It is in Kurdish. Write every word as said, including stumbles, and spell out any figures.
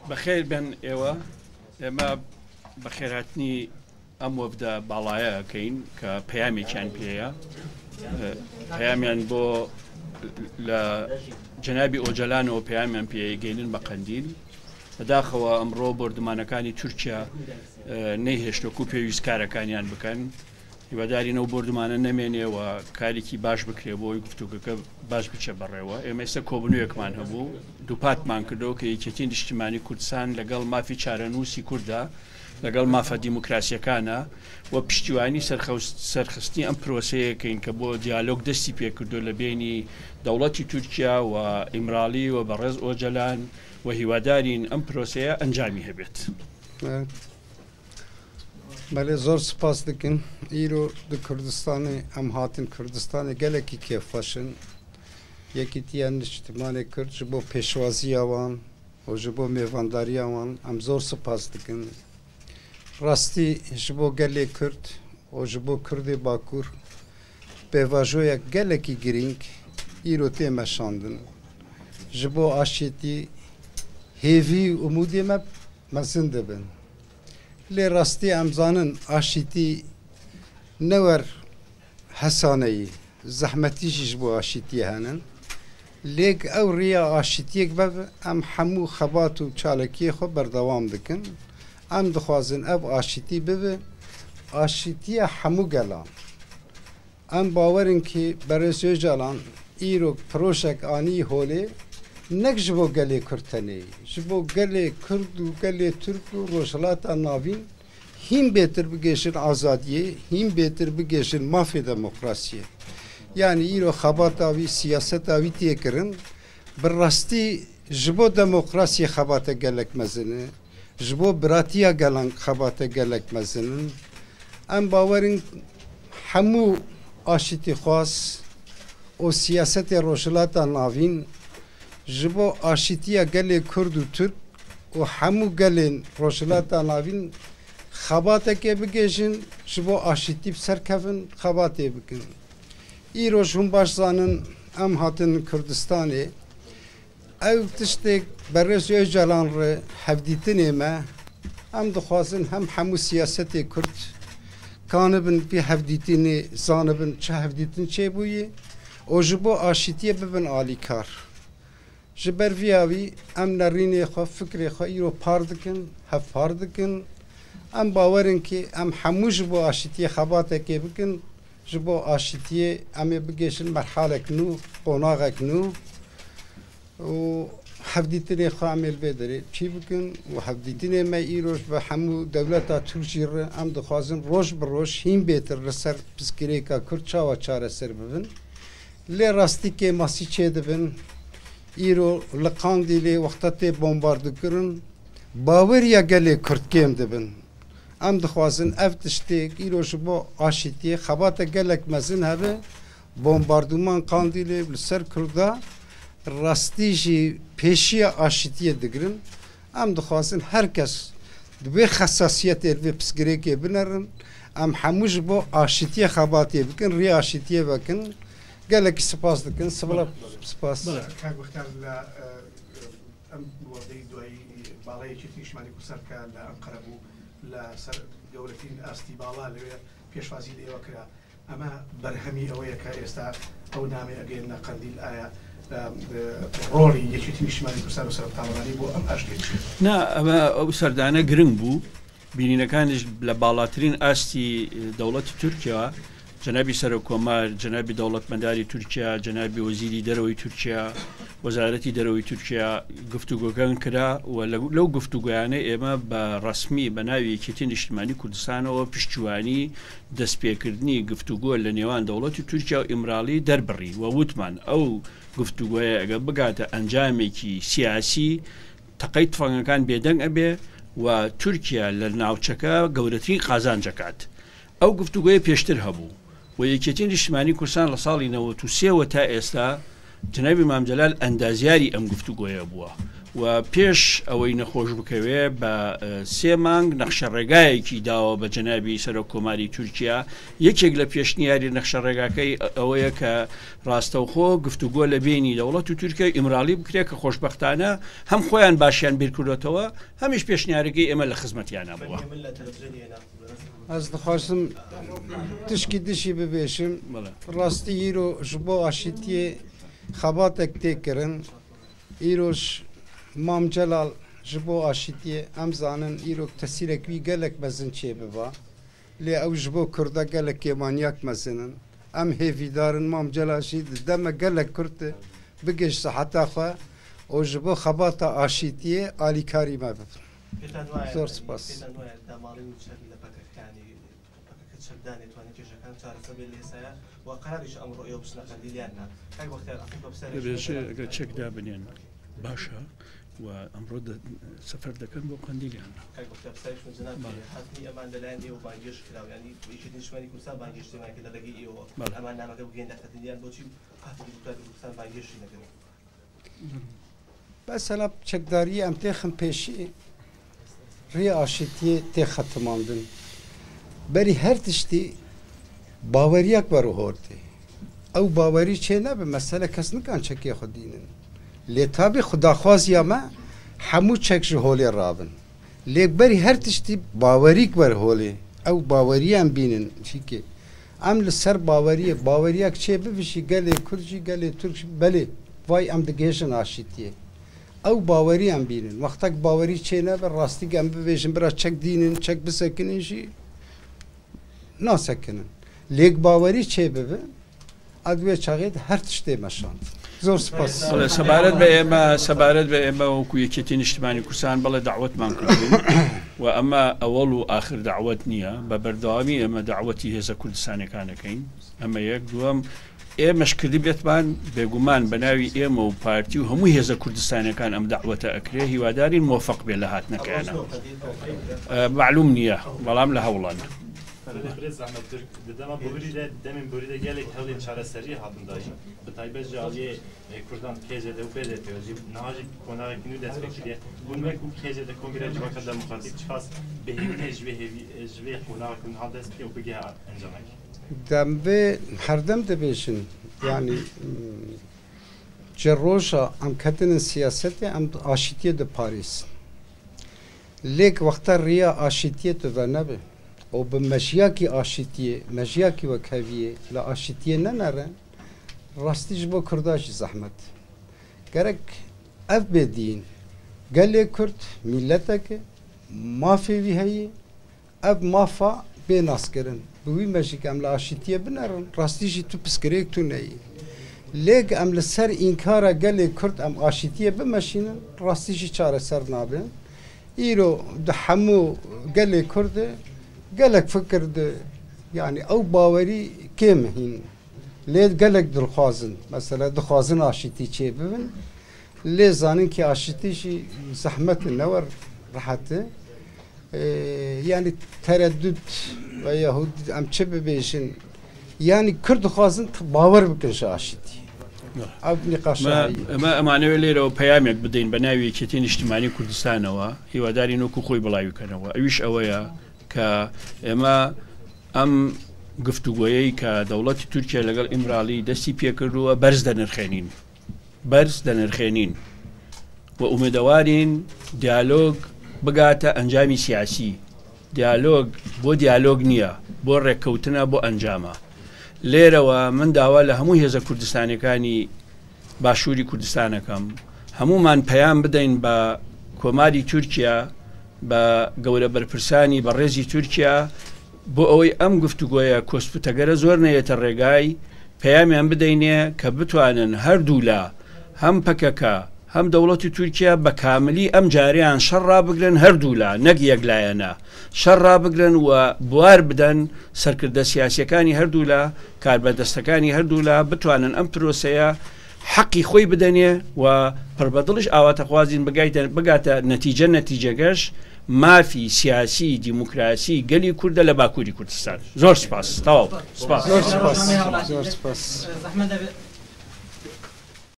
بەخێر بێن ئێوە. ئێمە بەخێرهاتنی ئەم وەفدە باڵایە ئەکەین کە پەیامێکیان پێیە. پەیامیان بۆ لە جەنابی ئۆجەلانەوە پەیامیان پێ ئەگەینن بە قەندیل. بەداخەوە ئەمڕۆ بۆردومانەکانی تورکیا نەیهێشتوەکو پێویست کارەکانیان بکەن. هیوادارین ئەو بۆردومانە نەمێنێ و کارێکی باش بکرێ بۆ ئەوەی گفتوگەکە باش بچێ بەڕێوە. ئێمە ئێستا کۆبنوویەکمان هەبوو، دووپاتمان کردەوە کە یەکێتی نیشتیمانی کوردستان لەگەڵ مافی چارەنووسی کووردا، لەگەڵ مافە دیموکراسیەکانە و پشتیوانی سەرخەوس-، سەرخستنی ئەم پرۆسەیەکەین کە بۆ دیالۆگ دەستی پێکردو لە بینی دەوڵەتی تورکیا و ئیمراڵی و بەڕێز ئۆجەلان و هیوادارین ئەم پرۆسەیە ئەنجامی هەبێت. Belê, zor spas dikin. Îro di Kurdistanê, em hatin Kurdistanê gelekî kêfxweş in. Yekîtiya Niştimanê Kurd ji bo pêşwaziya wan û ji bo mêvandariya wan em zor spas dikin. Rastî ji bo gelê Kurd û ji bo Kurdê Bakur pêvajoyek gelekî girîng îro tê meşandin. Ji bo aşêtî hêvî û umûdê me mezin dibin. Lê rastî em zanin aşîtî ne wer hesaneyî, zehmetî jî ji bo aşîtiyê henin. Lêk ew riya aşîtiyêk be, em hemû xebat û çalakiyê xwe berdewam dikin. Em dixwazin ev aşîtî bibe aşîtiya hemû gelan. Em bawer in ki Berêz Ocalan îro projek anî holê, nek ji bo gelê Kurd tenê, ji bo gelê Kurd û gelê Tirk û Rojhilata Navîn hîn bêtir bigêşin azadiyê, hîn bêtir bigêşin mafê demokrasiyê. Yanî îro xebata wî, siyaseta wî tê kirin, bi rastî ji bo demokrasiyê xebate gelek mezin e. Ji bo biratiya gelan xebate gelek mezin in. Em bawer in hemû aşîtîxwaz û siyasetê Rojhilata Navîn ji bo aşîtiya gelê Kurd û Tirk û hemû gelên Rojhilata Navîn xebatekê bigêjin, ji bo aşîtî bi ser kevin, xebatê bikin. Îroj hûn baş zanin, em hatin Kurdistanê. Ew tiştê Berêz Ocalan re hevdîtinê me, em dixwazin hem hemû siyasetê Kurd kanibin vî hevdîtinê zanibin çi hevdîtin çêbûyî û ji bo aşîtiyê bibin alîkar. Ji ber viya wî em nerînê xwe, fikrê xwe îro par dikin, hevpar dikin. Em bawer in ki em hemû ji bo aşîtiyê xebatekê bikin, ji bo aşîtiyê em ê bigêşin merhalek nû, qonaxek nû. û hevdîtinê xwe em ê li vê derê çî bikin û hevdîtinê me îroj bi hemû dewleta Tirk jî re em dixwazin roj bi roj hîn bêtir li ser pirsgirêka Kurd çawa çareser bibin. Lê rastî kêmasî çêdibin. Îro li Qandîlê wexta tê bombardukirin, baweriya gelê Kurd kêm dibin. Em dixwazin ev tiştê îro ji bo aşîtiyê xebate gelek mezin hebe, bombardûman Qandîlê li ser Kurda rastî jî pêşiya aşîtiyê digirin. Em dixwazin her kes di vê xesasiyetê li vê pirsgirêkê binerin. Em hemû ji bo aşîtiyê xebatê bikin, rê aşîtiyê vekin. Gelekî spas dikin. Sibila spas. Kak Bextiyar, lê, e, em werdeyî duayî باڵای یەکێتی نیشتیمانی کوردستان کە لە ئەنقەرە بوو، لە سەر گەورەترین ئاستی باڵا لەوێ پێشوازی لە ئێوە کرا. ئەمە بەرهەمی ئەوەیە کە ئێستا ئەو نامەی ئەگەیەنە قەندیل. ئایا، ئە، ڕۆڵی یەکێتی نیشتیمانی کوردستان و سەرۆک تاڵەبانی بۆ ئەم ئاشتیە چییە؟ نا، ئەمە ئەو سەردانە گرنگ بوو. بینینەکانیش لە باڵاترین ئاستی دەوڵەتی تورکیا، جەنابی سەرۆک کۆمار، جەنابی دەوڵەتمەداری تورکیا، جەنابی وەزیری دەرەوەی تورکیا، وەزارەتی دەرەوەی تورکیا گفتوگۆکان کرا و لە، لەو گفتوگۆیانە ئێمە بە ڕەسمی بە ناوی یەکێتی نیشتیمانی کوردستانەوە پشتیوانی دەستپێکردنی گفتوگۆ لە نێوان دەوڵەتی تورکیا و ئیمراڵی دەربڕی و وتمان ئەو گفتوگۆیە ئەگەر بگاتە ئەنجامێکی سیاسی، تەقەی تفەنگەکان بێدەنگ ئەبێ و تورکیا لە ناوچەکە گەورەترین قازانج ئەکات. ئەو گفتوگۆیە پێشتر هەبوو و یەکێتی نیشتیمانی کوردستان لە ساڵی نەوەد و سێ وە تا ئێستا جەنابی مام جەلال ئەندازیاری ئەم گفتوگۆیە بووە و پێش ئەوەی نەخۆش بکەوێ بە سێ مانگ نەخشە ڕێگایەکی داوە بە جەنابی سەرۆک کۆماری تورکیا. یەکێک لە پێشنیاری نەخشە ڕێگاکەی ئەوەیە کە ڕاستەوخۆ گفتوگۆ لە بینی دەوڵەت و تورکیای ئیمراڵی بکرێت کە خۆشببختانە هەم خۆیان باشیان بیرکردێتەوە، هەمیش پێشنیارەکەی ئێمە لە خزمەتیانە بووە. Ez dixwazim tişkî dişî bibêjim. Rastî îro ji bo aşîtiyê xebatek tê kirin. Îroj Mam Celal ji bo aşîtiyê em zanin îro tesîrek wî gelek mezin çêbiba. Lê ew ji bo Kurda gelek kêmaniyak mezin in. Em hêvîdar in Mam Celal jî di deme gelek kurt de bigihîşte heta xwe û ji bo xebata aşîtiyê alîkarî me bibin. Zor spas. دەبێژێ ئەگەر چەک دابنێن باشە و ئەمڕۆ سەفەر دەکەن بۆ قەندیلیان. Mesela çekdariyê em têxin pêşî, rê aşîtiyê tê xetimandin. Berî her tiştî baweriyak were holê. Ew bawerî çê nebe, mesele kes nikan çekê xwe dînin. Lê tabî xwe daxwaziya me hemû çek ji holê rabin. Lê berî her tiştî bawerîk were holê. Ew bawerî em bînin çîkê. Em li ser baweriyê, baweriyak çê bibe jî gelê Kurd jî, gelê Tirk jî, belê, vay em digihêjin aşîtiyê. Ew bawerî em bînin. Wextek bawerî çê nebe, rastîk em bibêjin bira çek dînin, çek bisekinin jî nasekinin. Lêk bawerî çê bibe, a di wê çaxê de her tişt tê meşand. Zor spas. Sebaret be ême, sebaret be ême wekû Yekîtî Niştimanî Kursan, belê dawetman kirdin. و ئەمە ئەوەڵ و ئاخر داوەت نییە، بە بەردەوامی ئێمە داوەتی هێزە کوردستانەکان ئەکەین. ئەمە یەک. دووەم، ئێمەش کردبێتمان، بێگومان بە ناوی ئێمە و پارتی و هەموو هێزە کوردستانەکان ئەم داوەتە ئەکرێ. هیوادارین مۆفەق بێ لە هاتنەکەیانە. معلوم نییە، بەڵام لە هەوڵان. Birêz Ahmet Türk, di dema borî de, demên borî de gelek hewlên çareseriyê hatin dayîn. Bi taybet ji aliyê Kurdan K C D û B D P jî niha jî qonaxekî nû dest pê kiriye. Hûn wekû K C D Kongreya Civaka Demokratîk çiqas bi hêvî ne ji vê hêvî, ji vê qonaxekî niha dest pê û bigehe encamekê? Dem vê herdem dibêjin, yanî, hmm, ji roja em ketinin siyasetê, em aşîtiyê diparêzin. Lêk wexta riya aşîtiyê tu venebe û bi mejiyakî aşîtiyê, mejiyakî wekheviyê li aşîtiyê nenere, rastî ji bo Kurda jî zehmet. Gerek ev bê diyîn. Gelê Kurd mîletek e, mafê wî heye, ev mafa bê naskirin. Bi wî mejîk em li aşîtiyê binerin, rastî jî tu piskirêk tune yî. Lêk em li ser înkara gelê Kurd em aşîtiyê bimeşînin, rastî jî çareser nabe. Îro di hemû gelê Kurd de gelek fikir di, yanî ew bawerî kêm hîn. Lê gelek dilxwaz in. Mesela dixwazin aşîtî çêbibin. Lê zanin ki aşîtî jî zehmet e, ne wer rehet e. Ee, yanî tereddüt veya hû-, em çi bibêjin? Yanî Kurd dixwazin t-, bawer bikin ji aşîtî. Ev nîqaşa heye. ئەمە ئەمانەوێت لێرەوە پەیامێک بدەین بە ناوی یەکێتی نیشتیمانی کوردستانەوە، هیوادارین وەکو خۆی بڵاوی کەنەوە. ئەویش ئەوەیە کە ئێمە ئەم گفتوگۆیەی کە دەوڵەتی تورکیا لەگەڵ ئیمراڵی دەستی پێکردووە بەرز دەنرخێنین. بەرز دەنرخێنین و ئومێدەوارین دیالۆگ بگاتە ئەنجامی سیاسی. دیالۆگ بۆ دیالۆگ نییە، بۆ ڕێککەوتنە، بۆ ئەنجامە. لێرەوە من داوا لە هەموو هێزە کوردستانیەکانی باشووری کوردستان ئەکەم، هەموومان پەیام بدەین بە کۆماری تورکیا، بە گەورە بەرپرسانی بەڕێزی تورکیا، بۆ ئەوەی ئەم گفتوگۆیە کۆسپ و تەگەرە زۆر نەیەتە ڕێگای، پەیامیان بدەینێ کە بتوانن هەردوو لا، هەم پەکەکە، هەم دەوڵەتی تورکیا بە کاملی ئەم جارەیان شەڕ ڕابگرن، هەردوو لا، نەک یەک لایەنە، شەڕ ڕابگرن و بوار بدەن سەرکردە سیاسیەکانی هەردوو لا، کاربەدەستەکانی هەردوو لا بتوانن ئەم پرۆسەیە حەقی خۆی بدەنێ و پڕبەدڵش ئاواتەخوازین بگایتە، بگاتە نەتیجە، نەتیجەکەش مافی سیاسی، دیموکراسی گەلی کوردە لە باکووری کوردستان. زۆر سپاس. تەواو. سپاس. زۆر سپاس. زۆر سپاس.